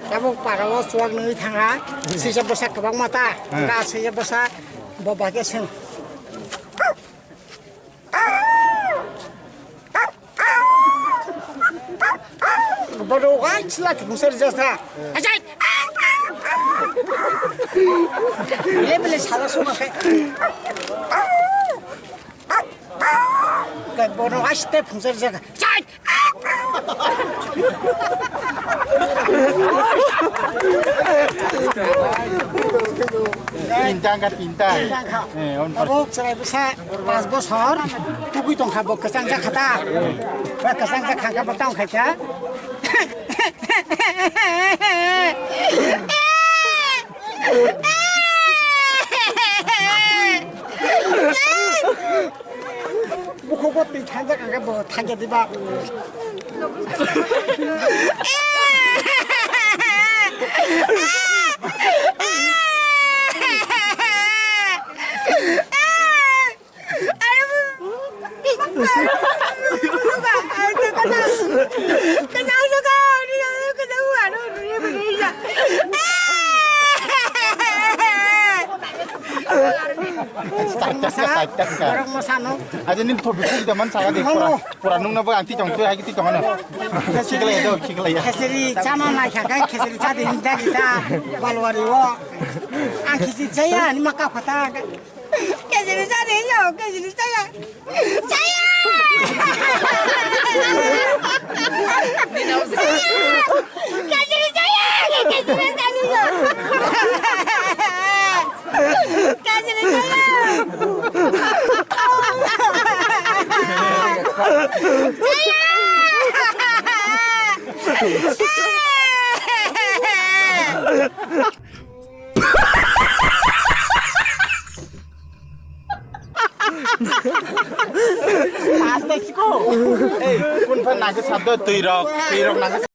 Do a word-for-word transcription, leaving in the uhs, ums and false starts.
Tabuk parao chuwak nwi thangha, swijak bwsa kwbangma ta, hmm, ga swijak bwsa bo bagwi swng. Bodo wai chila thungsar jasa. Ajai. Bile bile sala suma khe. Bodo wai chila thungsar jasa. Chai. Tinta ka tinta. Eh, on. Tabuk chwrai bwsa pas bosor tugui tongkha bo kwchang jakha ta. Ba kwchang jakha kha bo tong khaikha. Bukhugo twi thanjak ang khe bo thangya diba. Borok masa, borok masa no. Aja nim thobi kuda man saga de pura, pura nung na ba anti tong tu hai ti tong na. Sikla ya do, sikla ya. Kheseri chana na kha kai kheseri cha de ni da kita balwari o. Ang kheseri chaya ni maka phata. Kheseri cha de yo, kheseri chaya. Chaya! Chaya! Kajri chaya! Kajri chaya! Kajri chaya! Chaya! Aste chiko. Ei, kun phan nangkhe sabdo twi rok, twi rok nangkhe.